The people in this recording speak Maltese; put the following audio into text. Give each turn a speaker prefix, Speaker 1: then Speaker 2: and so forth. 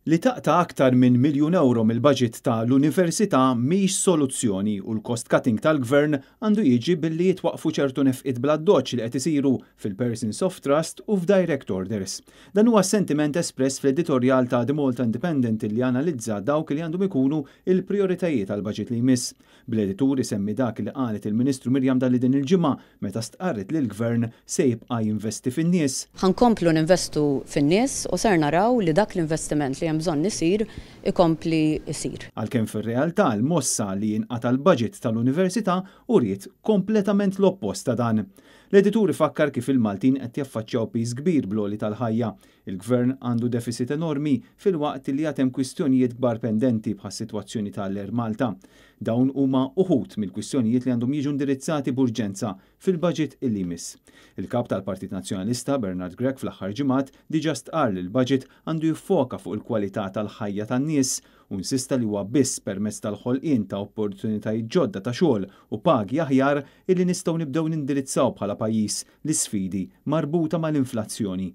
Speaker 1: Li taqta' aktar minn miljun ewro mill-baġit ta' l-Università mhix soluzzjoni u l-cost cutting tal-Gvern għandu jiġi billi jitwaqqfu ċertu nefqiet bl-addoċċ li qed isiru fil-Persons of Trust u f'Direct Orders. Dan huwa s-sentiment espress fl-editorjal ta' The Malta Independent li analizza dawk li għandhom ikunu il-prijoritajiet għall-baġit li jmiss. Bl-editur isemmi dak li qalet il-Ministru Miriam Dalli din il-ġimgħa meta stqarret li l-Gvern se jibqa' jinvesti fin-nies.
Speaker 2: Ħa nkomplu ninvestu fin-nies u ser naraw li dak l-investiment li hemm bżonn isir ikompli jsir.
Speaker 1: Għalkemm fir-realtà l-mossa li jinqata' l-budget tal-Università uriet kompletament l-oppost ta' dan. L-editur ifakkar kif il-Maltin qed jaffaċċjaw piż kbir bl-għoli tal-ħajja. Il-Gvern għandu deficit enormi filwaqt li għad hemm kwistjonijiet kbar pendenti bħas-sitwazzjoni tal-Air Malta. Dawn huma uħud mill-kwistjonijiet li għandhom jiġu indirizzati b'urġenza fil-budget illi jmiss. Il-kap tal-Partit Nazzjonalista Bernard Grech fl-aħħar ġimgħat diġà stqarr li l-budget għandu jiffoka fuq il-kwalità tal-ħajja tan-nies u insista li huwa biss permezz tal-ħolqien ta' opportunitajiet ġodda ta' xogħol u pagi aħjar illi nistgħu nibdew nindirizzaw bħala pajjiż l-isfidi marbuta mal-inflazzjoni.